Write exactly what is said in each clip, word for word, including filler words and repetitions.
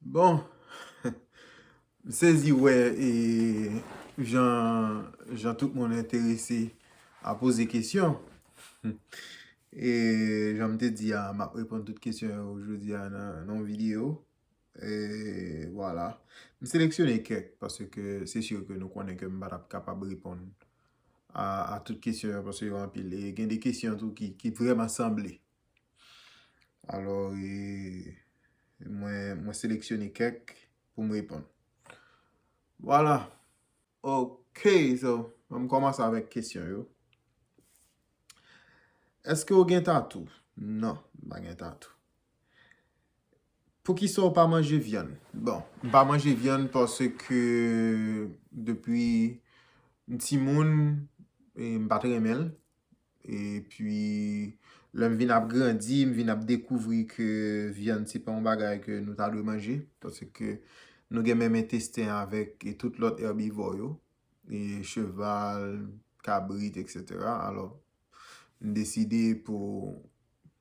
Bon, m sezi wè e jan, jan tout moun enterese a poze kesyon. E jan m te di a, m ap reponn tout kesyon yo jodi a nan, nan yon videyo. E vwala. M seleksyone kèk, paske se si ke nou konnen ke m pa t ap kapab reponn a, a tout kesyon yo, paske yo anpil. E gen de kesyon tou ki, ki vrèman sanble. Alò, e, mwen, mwen seleksyone kèk pou m reponn. Vwala. Ok, so, ann kòmanse avèk kesyon yo. Èske w gen tatou? Non, m pa gen tatou. Poukisa w pa manje vyann? Bon, m pa manje vyann paske depi m timoun, e, m pa t renmen l. Epi, lè m vin ap grandi, m vin ap dekouvri ke vyann se pa yon bagay ke nou ta dwe manje, paske nou gen menm entesten avèk e tout lòt èbivò yo, e cheval, kabrit, etsetera. Alò, m deside pou,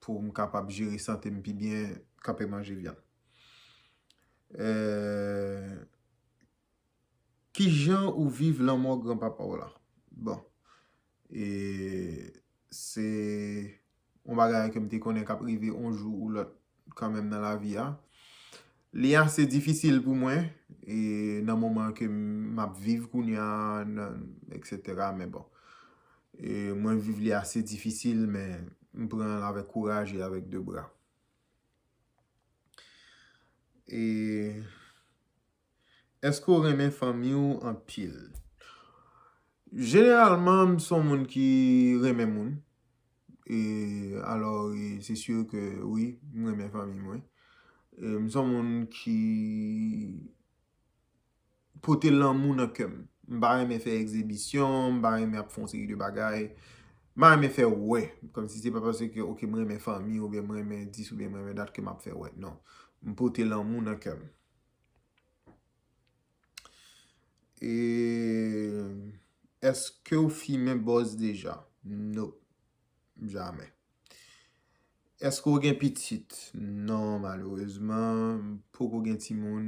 pou m kapab jere sante m pi byen, kanpe manje vyann. E, kijan ou viv lanmò granpapa w la? Bon, e se yon bagay ke m te konnen k ap rive yon jou ou lòt kanmenm nan lavi a. Li ase difisil pou mwen, e nan moman ke m ap viv kounye a, nan, etsetera, men bon. E mwen viv li ase difisil, men m pran l avèk kouraj e avèk de bra. E èske w renmen fanmi w anpil? Jeneralman, m se yon moun ki renmen moun. E alò, e se si ke wi, m renmen fanmi mwen. E m se yon moun ki pote lanmou nan kè m. M pa renmen fè egzibisyon, m pa renmen ap fè yon seri de bagay. M pa renmen fè wè. Kòmsi se pa paske, ok, m renmen fanmi, oubyen m renmen dis, oubyen m renmen dat ke m ap fè wè. Non. M pote lanmou nan kè m. E èske w fimen bòz deja? Nope. Jamè. Èske w gen pitit? Non, malerezman, m poko gen timoun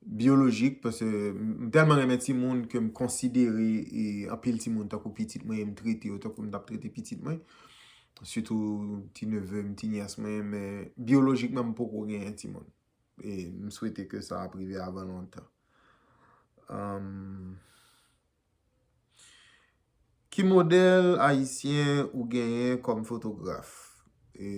byolojik, paske m tèlman renmen timoun ke m konsidere e anpil timoun tankou pitit mwen, e m trete yo tankou m t ap trete pitit mwen. Sitou ti neve m, ti nyès mwen, men byolojikman, m poko genyen timoun. E m swete ke sa ap rive avan lontan. Ahn, ki modèl ayisyen ou genyen kòm fotograf? E,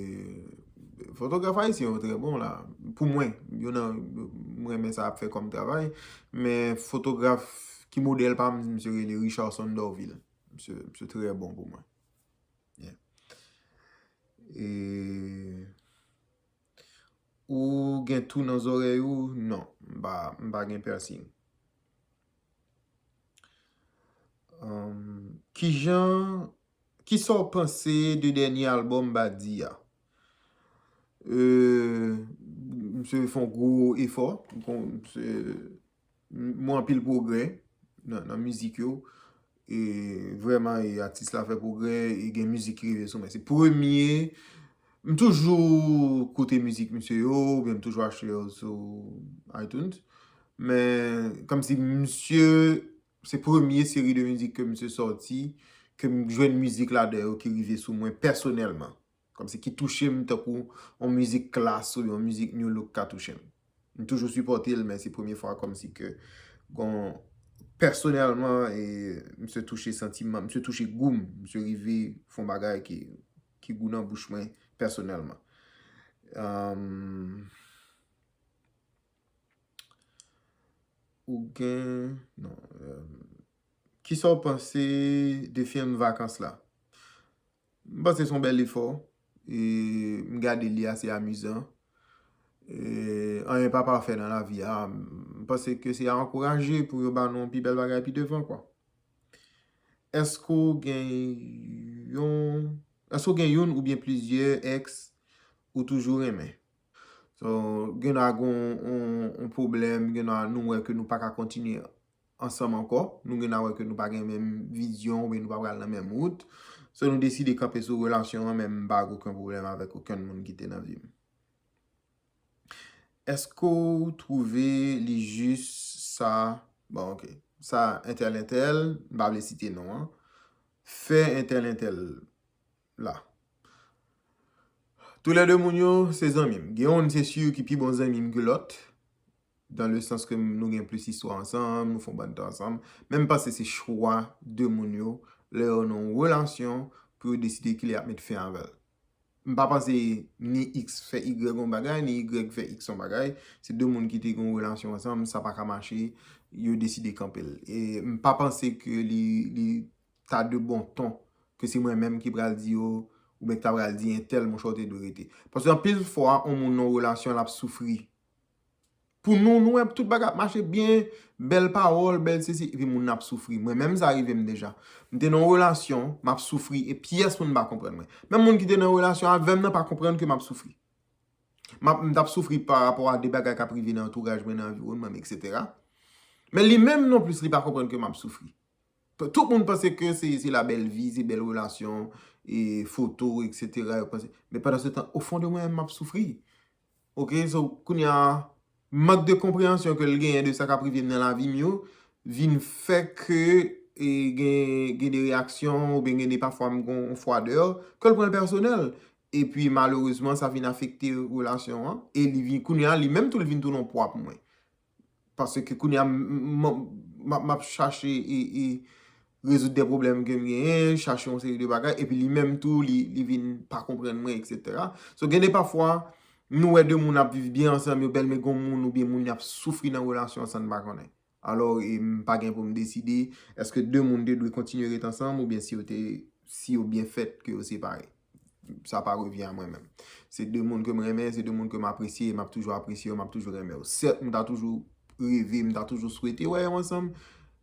fotograf ayisyen yo trè bon la. Pou mwen, yo nan, m renmen sa ap fè kòm travay. Men fotograf ki modèl pa m, misye rele Richardson Dorvil. Misye, misye trè bon pou mwen. Yeah. E ou gen tou nan zòrèy ou? Non, m pa, m pa gen piercing. Ahn, kijan, kisa w panse de dènye albòm Baddie a? E, misye fè yon gwo efò. Bon, misye, m wè anpil pwogrè nan, nan mizik yo. E vrèman, e atis la fè pwogrè, e gen mizik ki rive sou mwen. Se premye, m toujou koute mizik misye yo, oubyen m toujou achte yo sou iTunes. Men, kòmsi misye, se premye seri de mizik ke misye sòti, ke m jwenn mizik ladan yo ki rive sou mwen pèsonèlman. Kòmsi ki touche m tankou yon mizik Klass oubyen yon mizik New Look ka touche m. M toujou sipòte l, men se premye fwa kòmsi ke gon, pèsonèlman, e misye touche santiman, misye touche gou m, misye rive fè yon bagay ki, ki gou nan bouch mwen pèsonèlman. Ahn, ou gen, non, ahn, kisa w panse de fim Vakans la? M panse se yon bèl efò. E m gade li ase amizan. E anyen pa pafè nan lavi a. M panse ke se a ankouraje pou yo ba nou yon pi bèl bagay pi devan, kwa. Èske w gen yon, èske w gen youn oubyen plizyè èks ou toujou renmen? So, gen dwa gen yon, yon, yon pwoblèm, gen dwa nou wè ke nou pa ka kontinye ansanm ankò. Nou gen dwa wè ke nou pa gen menm vizyon oubyen nou pa pral nan menm wout. So, nou deside kanpe sou relasyon an, men m pa gen okenn pwoblèm avèk okenn moun ki te nan vi m. Èske w twouve li jis sa? Bon, ok. Sa entèl entèl, m pa vle site non an, fè entèl entèl la. Toulède moun yo, se zanmi m. Gen youn, se si, ki pi bon zanmi m ke lòt. Dan le sans ke nou gen plis istwa ansanm, nou fè yon bann tan ansanm. Men m panse se chwa de moun yo, lè yo nan yon relasyon, pou yo deside kilè y ap met fen avè l. M pa panse ni X fè Y yon bagay, ni Y fè X yon bagay. Se de moun ki te gen yon relasyon ansanm, sa pa ka mache, yo deside kanpe l. E m pa panse ke li, li ta de bon ton ke se mwen menm ki pral di yo, oubyen ki ta pral di entèl, monchè, w te dwe rete. Paske anpil fwa, yon moun nan yon relasyon, l ap soufri. Pou nou, nou wè tout bagay ap mache byen, bèl pawòl, bèl sesi, epi moun nan ap soufri. Mwen menm, sa rive m deja. M te nan yon relasyon, m ap soufri, e pyès moun pa konprann mwen. Menm moun ki te nan relasyon avè m nan pa konprann ke m ap soufri. M ap, m t ap soufri pa rapò a de bagay k ap rive nan antouraj mwen, nan anviwònman m, etsetera. Men li menm non plis, li pa konprann ke m ap soufri. Tout moun panse ke se, se la bèl vi, se bèl relasyon, e foto, etsetera. Yo panse, men pandan se tan, o fon de mwen, m ap soufri. Ok, so, kounye a, mank de konpreyansyon ke l genyen de sa k ap rive m nan lavi m yo, vin fè ke, e, gen, gen de reyaksyon, oubyen gen de pafwa m gen yon fwadè, ke l pran l pèsonèl. Epi, malerezman, sa vin afekte relasyon an. E li vin, kounye a, li menm tou, li vin tounen yon pwa pou mwen. Paske kounye a, m, m, m, m ap chache e, e rezoud de pwoblèm ke m genyen, chache yon seri de bagay, epi li menm tou, li, li vin pa konprann mwen, etsetera. So, gen de pafwa, nou wè de moun ap viv byen ansanm, yo bèl, men gon moun oubyen moun y ap soufri nan relasyon an san n pa konnen. Alò, e m pa gen pou m deside, èske de moun te dwe kontinye ret ansanm, oubyen si yo te, si yo byen fèt ke yo separe. Sa pa revyen a mwen menm. Se de moun ke m renmen, se de moun ke m apresye, e m ap toujou apresye yo, m ap toujou renmen yo. Sèt, m ta toujou reve, m ta toujou swete wè yo ansanm,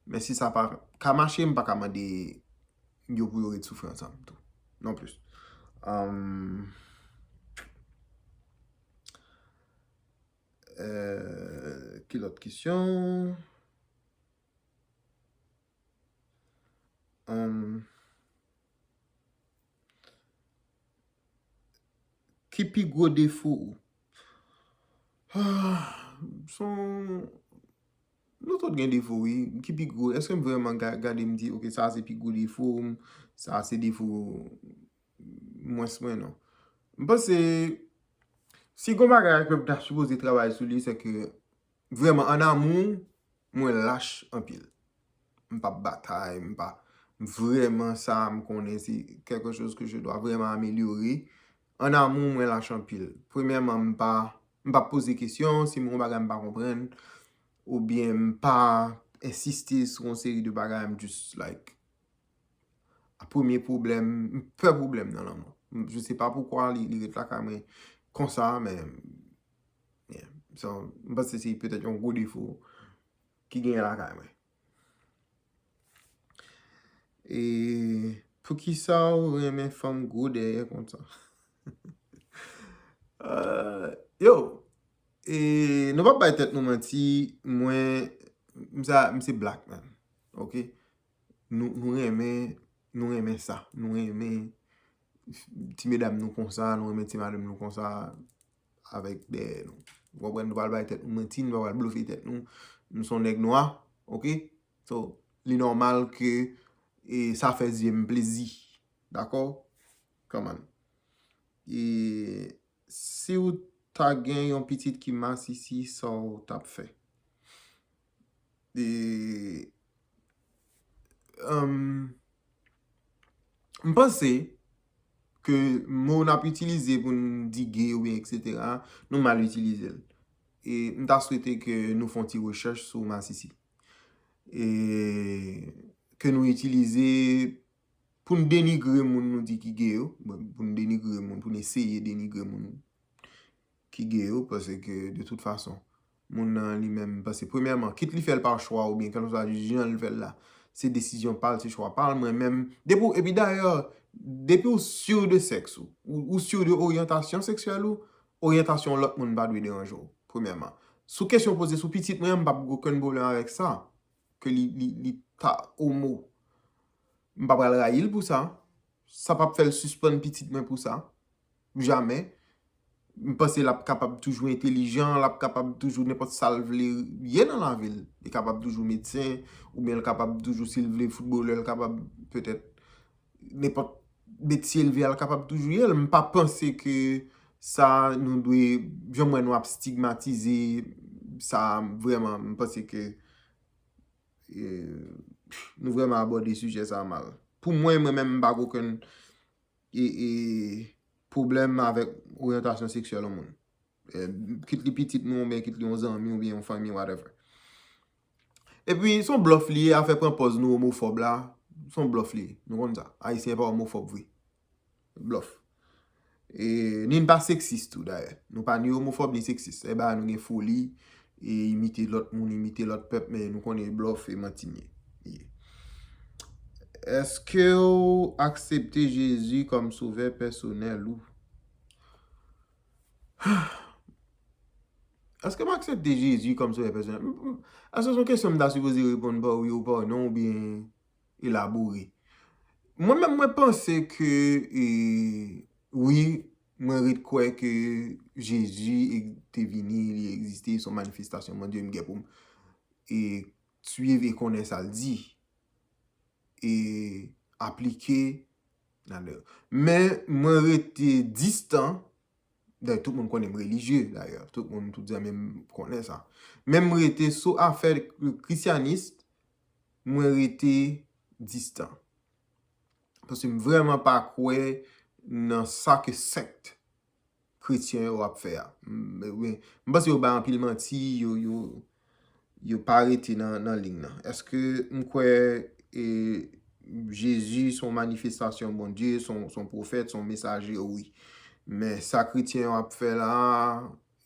men si sa pa ka mache, m pa ka mande yo pou yo ret soufri ansanm tou, non plis. Anm, euh, ki lòt kesyon? Anm, ki pi gwo defo ou? Ah, son, nou tout gen defo, wi. Ki pi gwo? Èske m vrèman ga-, gade m di, ok, sa se pi gwo defo m, sa se defo mwens mwen, non. M panse, si gon bagay ke m ta sipoze travay sou li, se ke vrèman, an amou, mwen lach anpil. M p ap batay, m pa, vrèman, sa, m konnen se quelque chose que je dois vraiment améliorer. An amou, mwen lach anpil. Premyèman, m pa, m pa poze kesyon, si m gon bagay m pa konprann, oubyen m pa ensiste sou yon seri de bagay, m just, like, a premye pwoblèm, m pè pwoblèm nan lanmou. M, je sais pas pourquoi li, li ret lakay mwen konsa, men, yeah. So, m panse se petèt yon gwo defo ki genyen lakay mwen. E poukisa w renmen fanm gwo dèyè konsa? Euh, yo, e nou p ap bay tèt nou manti, mwen, m sa, m se black man, ok? Nou, nou renmen, nou renmen sa, nou renmen ti medam nou konsa, nou renmen ti madanm nou konsa, avèk dèyè nou. Ou konprann, nou pral bay tèt nou manti, nou pral blofe tèt nou. Nou se yon nèg nwa, ok? So, li nòmal ke, e, sa fè zye m plezi. Dakò? Come on. E si w ta gen yon pitit ki masisi, sa w t ap fè? E, um, m panse ke mo n ap itilize pou n di gay oubyen etsetera, nou mal itilize l. E m ta swete ke nou fè yon ti rechèch sou masisi. E ke nou itilize pou n denigre moun nou di ki gay yo, bon, pou n denigre moun, pou n eseye denigre moun ki gay yo, paske de tout fason, moun nan li menm, paske premyèman, kit li fè l pa chwa oubyen kèlkeswa jan l fè l la, se desizyon pa l, se chwa pa l, mwen menm, depi w, epi dayè, depi w si de sèks ou, ou, ou si de oryantasyon seksyèl ou, oryantasyon lòt moun pa dwe deranje w, premyèman. Sou kesyon poze sou pitit mwen, m p ap gen okenn pwoblèm avèk sa, ke li, li, li ta omo. M pa pral rayi l pou sa. Sa p ap fè l sispann pitit mwen pou sa. Jamè. M panse l ap kapab toujou entelijan, l ap kapab toujou nenpòt sa l vle ye nan lavi l. Li kapab toujou medsen, oubyen l kapab toujou, si l vle, foutbolè, l kapab petèt nenpòt metye l vle a, l kapab toujou ye l. M pa panse ke sa nou dwe, jan m wè nou ap stigmatize sa vrèman, m panse ke e, nou vrèman abòde sijè sa a mal. Pou mwen, mwen menm, m pa gen okenn e, e, pwoblèm avèk oryantasyon seksyèl yon moun. E, kit li pitit nou, oubyen kit li yon zanmi, oubyen yon fanmi, whatever. Epi, se yon blòf li ye, afè pran pòz nou omofòb la, se yon blòf li ye. Nou konn sa. Ayisyen pa omofòb vre. Blòf. E, ni n pa seksis tou, dayè. Nou pa ni omofòb, ni seksis. E ba nou gen foli, e imite lòt moun, imite lòt pèp, men nou konnen blòf e manti n ye. Ye. Èske w aksepte Jezi kòm sovè pèsonèl ou? Èske m aksepte Jezi kòm sovè pèsonèl? M- m- Èske se yon kesyon m ta sipoze reponn pa wi ou pa non, oubyen elabore? Mwen menm, mwen panse ke, e, wi, mwen ret kwè ke Jezi e- te vini, li egziste, se yon manifestasyon Bondye, m gen pou m e, swiv e konnen sa l di, e aplike ladan. Men mwen rete distan, dayè tout moun konnen m relijye, dayè, tout moun, tout zanmi m konnen sa. Men m rete sou afè krisyanis, mwen rete distan. Paske m vrèman pa kwè nan sa ke sèkt kretyen yo ap fè a. M, m, m panse yo bay anpil manti, yo, yo, yo pa rete nan, nan liy nan. Èske m kwè e, Jezi se yon manifestasyon Bondye, se yon, se yon pwofèt, se yon mesaje? Wi. Men sa kretyen yo ap fè la a,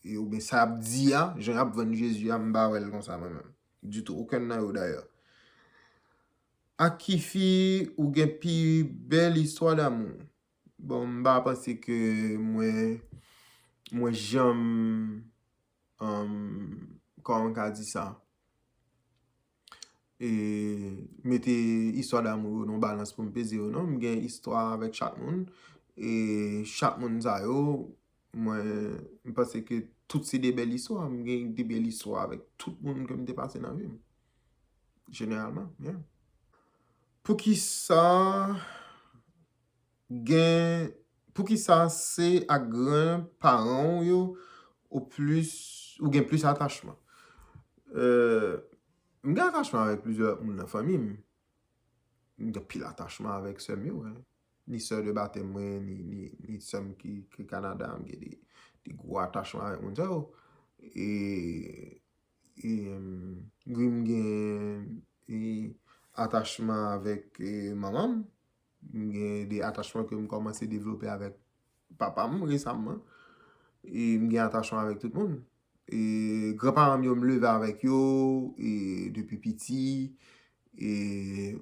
e, oubyen sa y ap di a, jan y ap vann Jezi a, m pa wè l konsa mwen menm. Ditou, okenn nan yo dayè. Ak ki fi ou gen pi bèl istwa damou? Bon, m pa panse ke mwen, mwen janm, um, kòman m ka di sa? E mete istwa damou yo nan balans pou m peze yo, non. M gen istwa avèk chak moun. E chak moun sa yo, mwen, m panse ke tout se de bèl istwa. M gen de bèl istwa avèk tout moun ke m te pase nan vi m. Jeneralman, yeah. Poukisa gen, poukisa se ak gran paran w yo ou plis, ou gen plis atachman? Euh, m gen atachman avèk plizyè moun nan fanmi m. M gen pil atachman avèk sè m yo, wi. Ni sè de batèm mwen, ni, ni, ni sè m ki, ki Kanada, m gen de, de gwo atachman avèk moun sa yo. E, e, m, wi, m gen, e, atachman avèk, e, manman m. M gen de atachman ke m kòmanse devlope avèk papa m resamman. E m gen atachman avèk tout moun. E granparan m yo, m leve avèk yo, e depi piti. E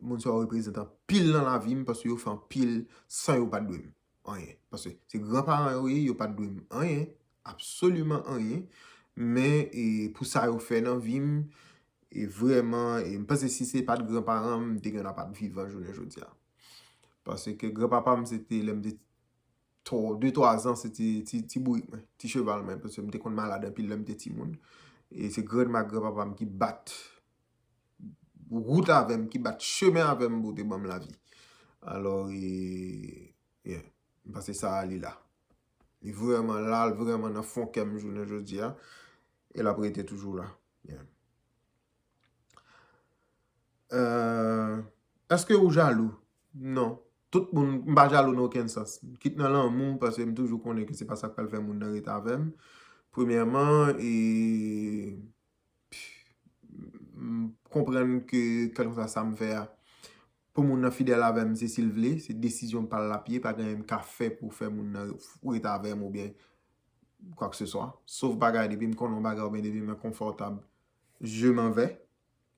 moun sa yo reprezante anpil nan lavi m, paske yo fè anpil san yo pa t dwe m anyen. Paske se granparan yo ye, yo pa t dwe m anyen, absoliman anyen. Men, e pou sa yo fè nan vi m, e vrèman, e m panse si se pa t granparan m, m te gentan pa t vivan jounen jodi a. Paske granpapa m, se te lè m te twa, de twa zan, se ti, ti, ti bourik mwen, ti cheval mwen, paske m te konn malad anpil lè m te timoun. E se grann ak granpapa m ki bat wout avè m, ki bat chemen avè m pou te ban m lavi. Alò, e, yeah, m panse sa a li la. Li vrèman la, l vrèman nan fon kè m jounen jodi a. E l ap rete toujou la. Yeah. Euh, èske ou jalou? Non. Tout moun, m pa jalou nan okenn sans. Kit nan lanmou, paske m toujou konnen ke se pa sa k pral fè moun nan ret avè m. Premyèman, e, m konprann ke kèlkeswa sa m fè a, pou moun nan fidèl avè m, se si l vle, se desizyon pa l l ap ye, pa gen anyen m ka fè pou fè moun nan ret avè m oubyen kwakseswa. Sof bagay, depi m konnen yon bagay oubyen depi m enkonfòtab, je m'en vais,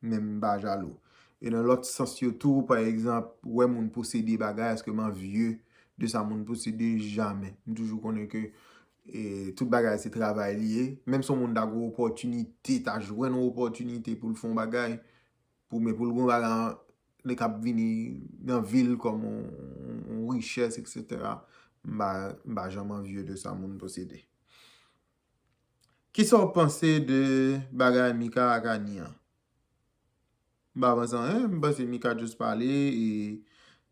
men m pa jalou. E nan lòt sans yo tou, pa egzanp, wè moun posede bagay, èske m anvye de sa moun posede? Jamè. M toujou konnen ke, e, tout bagay se travay li ye. Menm si yon moun ta gen yon opòtinite, ta jwenn yon opòtinite pou l fè yon bagay, pou, men pou l gen yon bagay an, li k ap vini nan vi l kòm yon, yon richès, etsetera, m pa, m pa janm anvye de sa moun posede. Kisa w panse de bagay Mika ak Annie an? M pa panse anyen, m panse Mika just pale, e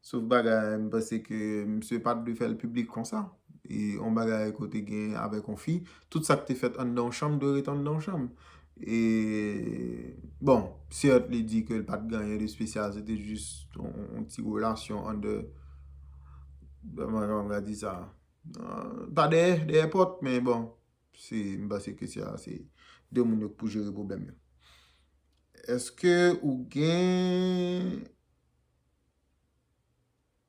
sof bagay, m panse ke misye pa t dwe fè l piblik konsa. E yon bagay kote gen avèk yon fi, tout sa k te fèt anndan yon chanm dwe ret anndan yon chanm. E, bon, sèt, li di ke l pa t gen anyen de espesyal, se te jis yon, yon ti relasyon anndan, kòman m ka di sa? Ah, pa dèyè, dèyè pòt, men bon, se, m panse ke se, se de moun yo k pou jere pwoblèm yo. Èske ou gen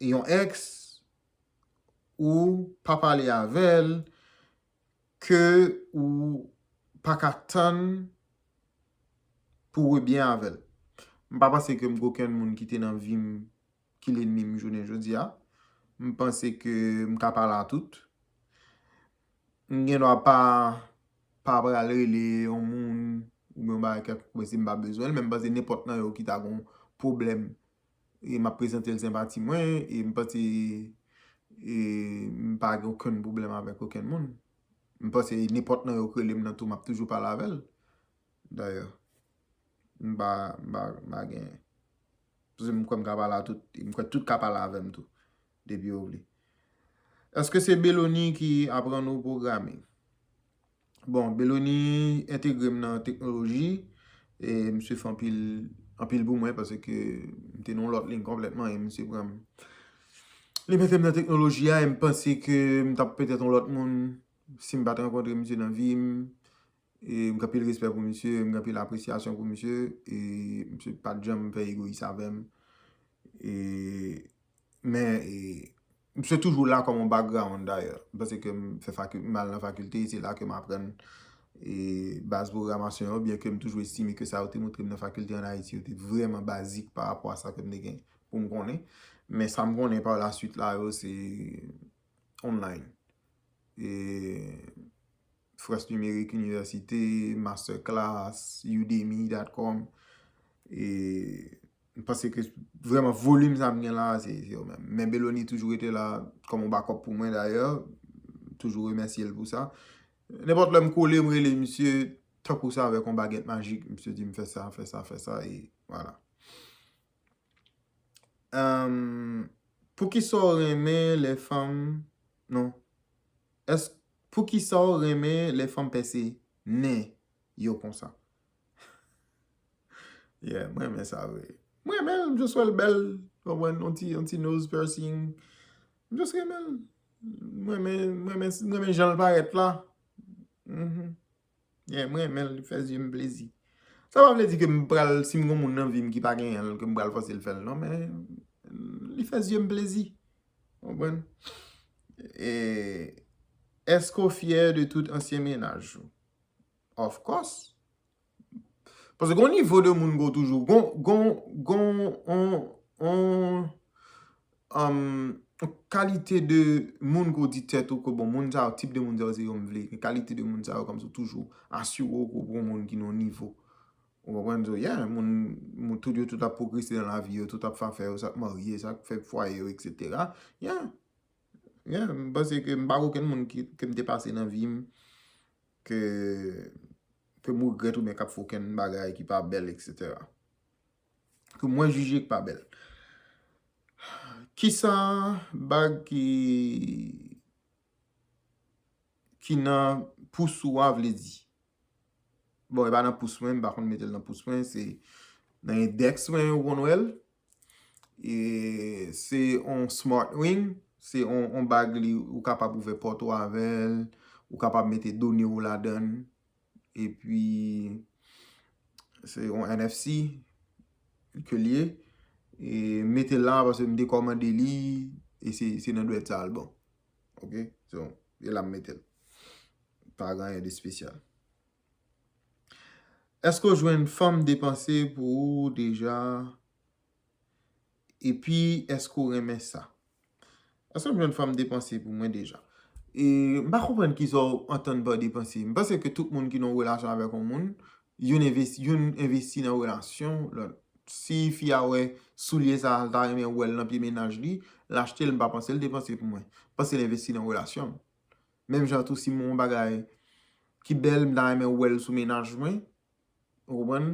yon ex ou pa pale avè l, ke ou pa ka tann pou w rebyen avè l? M pa panse ke m gen okenn moun ki te nan vi m ki lènmi m jounen jodi a. M panse ke m ka pale a tout. M gen dwa pa, pa pral rele yon moun oubyen yon bagay kèlkonk si m pa bezwen l, men m panse nenpòt nan yo ki ta gen yon pwoblèm, e m ap prezante l senpati mwen, e m panse, e m pa gen okenn pwoblèm avèk okenn moun. M panse nenpòt nan yo k rele m nan tou, m ap toujou pale avè l. Dayè, m pa, m pa, m pa gen. Paske m kwè m ka pale a tout, m kwè tout ka pale avè m tou, depi yo vle. Èske se Belony ki aprann ou pwograme? Bon, Belony entegre m nan teknoloji, e misye fè anpil, anpil pou mwen, paske m te nan yon lòt liy konplètman, e misye pran m. Li mete m nan teknoloji a, e m panse ke m t ap petèt yon lòt moun si m pa t rankontre misye nan vi m. E m gen anpil respè pou misye, m gen anpil apresyasyon pou misye, e misye pa t janm fè egoyis avè m. E, men, e, misye toujou la kòm yon background, dayè. M panse ke m fè faki-, m al nan fakilte, se la ke m aprann, e, baz pwogramasyon yo, byen ke m toujou estime ke sa yo te montre m nan fakilte ann Ayiti yo te vrèman bazik pa rapò a sa ke m te gen pou m konnen. Men sa m konnen pa la swit la yo, se online. E, Frans Nimerik Inivèsite, Masterclass, Udemy dot com. E m panse ke vrèman volim sa m gen la, se, se yo menm. Men Belony toujou rete la kòm yon bakòp pou mwen dayè. Toujou remèsye l pou sa. Nenpòt lè m kole, m rele misye tankou sa avèk yon bagèt majik. Misye di m fè sa, fè sa, fè sa, e vwala. Em, poukisa w renmen lè fanm, non. Èske, poukisa w renmen lè fanm pèse nen yo konsa? Yeah, mwen renmen sa vre. Mwen renmen l, m just wè l bèl, w konprann, yon ti, yon ti nose piercing. M just renmen l. Mwen renmen, mwen renmen, mwen renmen jan l parèt la. Mhm. Yeah, mwen renmen l, li fè zye m plezi. Sa pa vle di ke m pral, si m gen moun nan vi m ki pa genyen l, ke m pral fòse l fè l, non, men li fè zye m plezi. Konprann? E, èske w fyè de tout ansyen mennaj ou? Of course. Paske gon nivo de moun ke w toujou, gon, gon, gon, on, on, um, kalite de moun ke w di tèt ou ke bon, moun sa yo, tip de moun sa yo, se yo m vle. Kalite de moun sa yo, kòmsi w toujou asire w ke w pran moun ki nan yon nivo. Ou konprann? So, yeah, moun, moun tout yo tout ap pwogrese nan lavi yo, tout ap fè afè yo, sa k marye, sa k fè fwaye yo, et cetera. Yeah. Yeah, m panse ke m pa gen okenn moun ki, ke m te pase nan vi m ke, ke m regrèt oubyen k ap fè okenn bagay ki pa bèl, et cetera. Ke mwen jije k pa bèl. Kisa bag ki, ki nan pous ou a vle di? Bon, e pa nan pous mwen, m pa konn mete l nan pous mwen, se nan endèks mwen, ou konn wè l. E se yon smart ring, se yon, yon bag li, ou kapab ouvè pòt ou avè l, ou kapab mete done w ladan l. Epi, se yon N F C ke l ye. E mete l la, paske m te kòmande li, e se, se nan dwèt sa l bon. Ok? So, e la m mete l. Pa gen anyen de espesyal. Èske w jwenn fanm depanse pou ou deja? Epi, èske w renmen sa? Èske m jwenn fanm depanse pou mwen deja? E m pa konprann kisa w antann pa depanse. M panse ke tout moun ki nan yon relasyon avèk yon moun, youn envesti, youn envesti nan relasyon lòt. Si fi a wè soulye sa, l ta renmen wè l nan pye mennaj li, l achte l, m pa panse l depanse pou mwen. M panse l envesti nan relasyon l. Menm jan tou, si m wè yon bagay, ki bèl, m ta renmen wè l sou mennaj mwen. Ou konprann?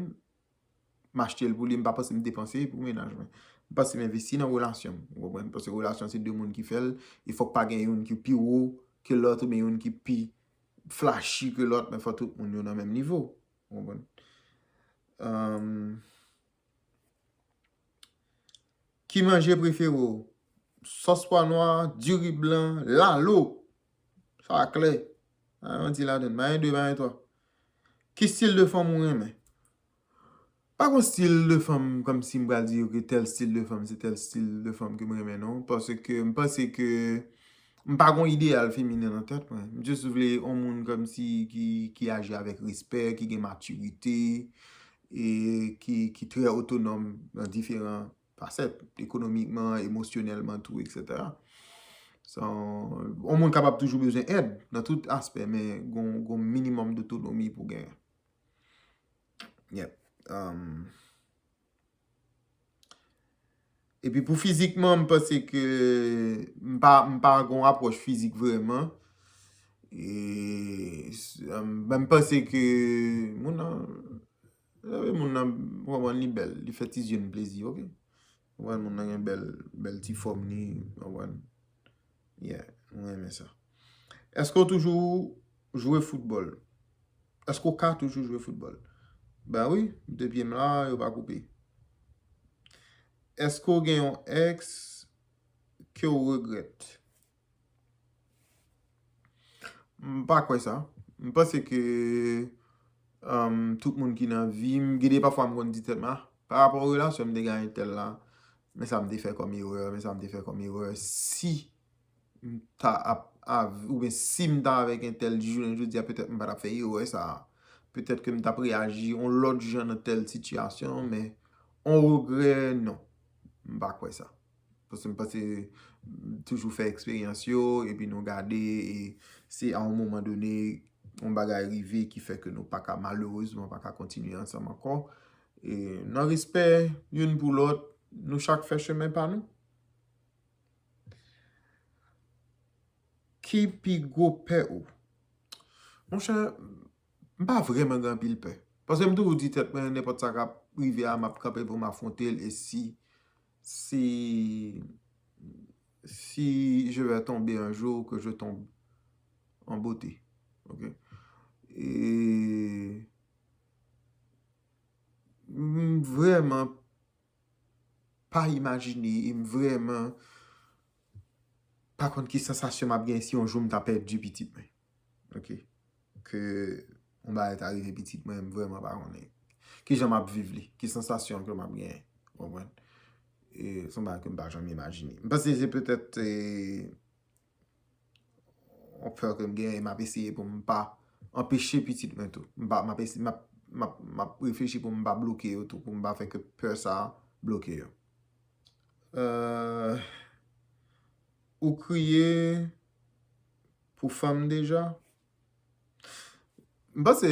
M achte l pou li, m pa panse m depanse pou mennaj mwen. M panse m envesti nan relasyon m. Ou konprann? Paske relasyon se de moun ki fè l, e fòk pa gen youn ki pi wo ke lòt oubyen youn ki pi flashy ke lòt, men fò tout moun yo nan menm nivo. Ou konprann? Ahn, Ki manje prefere w? Sòs pwa nwa, diri blan, lalo. Sa klè. Pa gen manti ladann. Pa gen de, pa gen twa. Ki stil de fanm ou renmen? Pa gon stil de fanm kòmsi m pral di yo ke tèl stil de fanm se tèl stil de fanm ke m renmen non. Paske m panse ke m pa gon ideyal feminen nan tèt mwen. M jis vle yon moun kòmsi ki, ki aji avèk respè, ki gen matirite, e ki, ki trè otonòm nan diferan fasèt, ekonomikman, emosyonèlman tou, etsetera. So, yon moun kapab toujou bezwen èd nan tout aspè, men gon, gon minimòm dotonomi pou genyen. Yep. Um, epi pou fizikman, m panse ke m pa, m pa gon apwòch fizik vrèman. E, s- um, ben, m panse ke moun nan, Lè moun nan, ou konprann, li bèl, li fè ti zye n plezi, oke? Ou konprann, moun nan gen bèl, bèl ti fòm li, ou konprann? Yeah, mwen renmen sa. Èske w toujou jwe foutbòl? Èske w ka toujou jwe foutbòl? Ben wi, de pye m la, yo pa koupe. Èske w gen yon èks ke w regrèt? M pa kwè sa. M panse ke um, tout moun ki nan vi m, gen de pafwa m konn di tèt mwen, ah, pa rapò relasyon m te gen ak entèl la, men sa m te fè kòm erè, men sa m te fè kòm erè. Si m ta ap, av- oubyen si m ta avèk entèl jounen jodi a, petèt m pa t ap fè erè sa a. Petèt ke m t ap reyaji yon lòt jan nan tèl sitiyasyon, men yon regrè, non. M pa kwè sa. Paske m panse toujou fè eksperyans yo, epi nou gade, e se a yon moman done, yon bagay rive ki fè ke nou pa ka, malerezman, pa ka kontinye ansanm ankò. E nan respè youn pou lòt, nou chak fè chemen pa nou. Ki pi gwo pè ou? Monchè, m pa vrèman gen anpil pè. Paske m toujou di tèt mwen, nenpòt sa k ap rive a, m ap kanpe pou m afwonte l. E si, si, si je vais tomber un jour, que je tombe en beauté. Ok? E m vrèman pa imajine, e m vrèman pa konn ki sansasyon m ap gen si yon jou m ta pèdi pitit mwen. Ok? Ke yon bagay ta rive pitit mwen, m vrèman pa konnen kijan m ap viv li, ki sansasyon ke m ap genyen. Ou konprann? E se yon bagay ke m pa janm imajine. M panse se petèt, e, yon pè ke m genyen, e m ap eseye pou m pa anpeche pitit mwen tou. M pa, m ap ese- m ap, m ap, m ap reflechi pou m pa bloke yo tou, pou m pa fè ke pè sa a bloke yo. Euh, ou kriye pou fanm deja? M panse,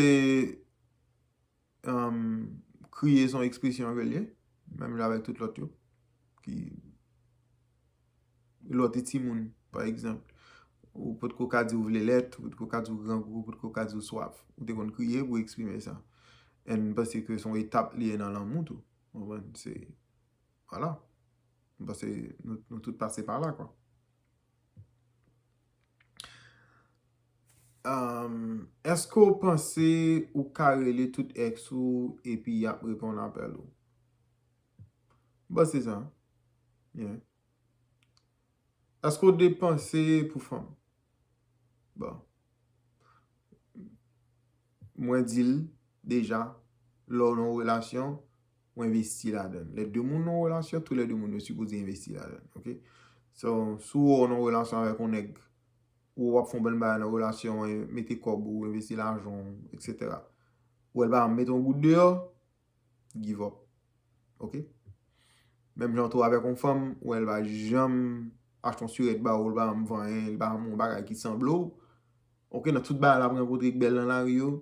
um, kriye se yon ekspresyon ke l ye, menm jan avèk tout lòt yo. Ki, lè w te timoun, pa egzanp, ou potko ka di w vle lèt, ou potko ka di w grangou, ou potko ka di w swaf. Ou te konn kriye pou eksprime sa. And m panse ke se yon etap li ye nan lanmou tou. Ou konprann? Se, vwala. M panse nou, nou tout pase pa la, kwa. Um, èske w panse ou ka rele tout èks ou epi y ap reponn apèl ou? M panse sa. Yeah. Èske w depanse pou fanm? Bon. Mwen di l deja, lè w nan yon relasyon, ou envesti ladan l. Lè de moun nan yon relasyon, tou lè de moun yo sipoze envesti ladan l. Ok? So, si w wè w nan yon relasyon avèk yon nèg, ou w ap fè yon bann bagay nan relasyon an, mete kòb ou, envesti lajan w, etsetera. Ou wè l pa janm mete yon goud deyò, give up. Ok? Menm jan tou avèk yon fanm, ou wè l pa janm achte yon sirèt ba ou, l pa janm vanyen, l pa janm yon bagay ki sanble w. Ok, nan tout bagay l ap rankontre k bèl nan lari yo,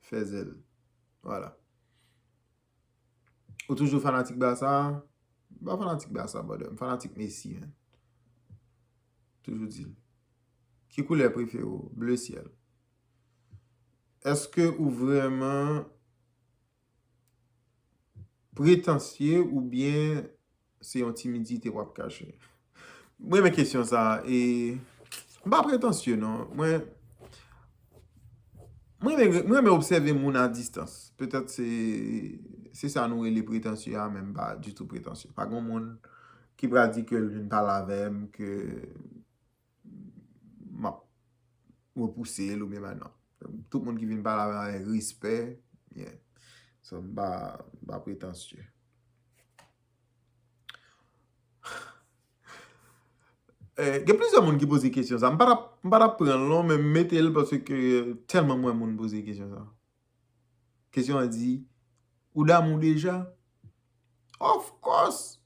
fè zèl. Vwala. Ou toujou fanatik Barça? M pa fanatik Barça, brother. M fanatik Messi, man. Toujou di l. Ki koulè prefere w? Ble syèl. Èske ou vrèman pretansye oubyen se yon timidite w ap kache? Mwen renmen kesyon sa a, e m pa pretansye non. Mwen, mwen renmen, mwen renmen obsève moun a distans. Petèt se, se sa nou rele pretansye a, men m pa ditou pretansye. Pa gen moun ki pral di ke l vin pale avè m, ke m ap repouse l oubyen men non. Tout moun ki vin pale avè m avèk respè, yeah. So, m pa, m pa pretansye. Eh, gen plizyè moun ki poze kesyon sa. M pa t ap, m pa t ap pran l non, men m mete l paske tèlman m wè moun poze kesyon sa. Kesyon an di, ou damou deja? Of course!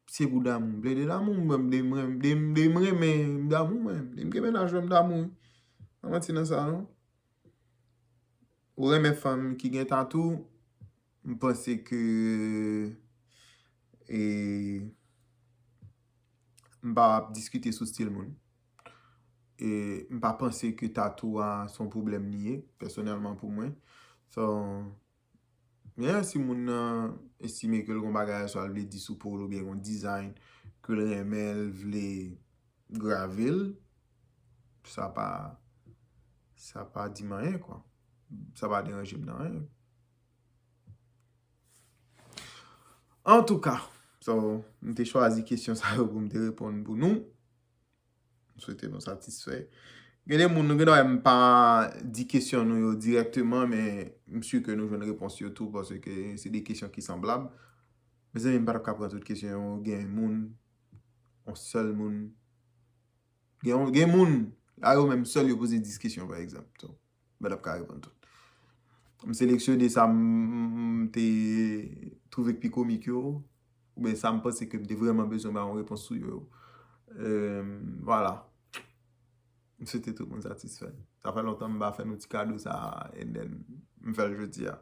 Se pou damou. M plede damou, mwen, m de, mwen, m de, m de, m renmen, m damou, mwen. M de, m gen mennaj, mwen, m damou, wi. Pa manti nan sa, non. Ou renmen fanm ki gen tatou, m panse ke, e, m pa ap diskite sou stil moun. E m pa panse ke tatou a se yon pwoblèm li ye, pèsonèlman pou mwen. So, men si moun nan estime ke l gon bagay swa l vle di sou po l oubyen gon design ke l renmen, l vle grave l, sa pa, sa pa di m anyen, kwa. Sa pa deranje m nan anyen. Antouka, so, m te chwazi kesyon sa yo pou m te reponn pou nou. M swete nou satisfè. Gen de moun, nou gen dwa m pa di kesyon nou yo dirèkteman, men m si ke nou jwenn repons yo tou, paske se de kesyon ki sanblab. Mezanmi, m pa t ap ka pran tout kesyon yo. Gen moun, yon sèl moun. Gen, gen moun, a yo menm sèl yo poze dis kesyon, pa egzanp. So, m pa t ap ka reponn tout. M seleksyone sa m, m te twouve k pi komik yo, oubyen sa m panse ke m te vrèman bezwen bay yon repons sou yo. Em, vwala. M swete tout moun satisfè. Sa fè lontan m pa fè nou ti kado sa, and then m fè l jodi a.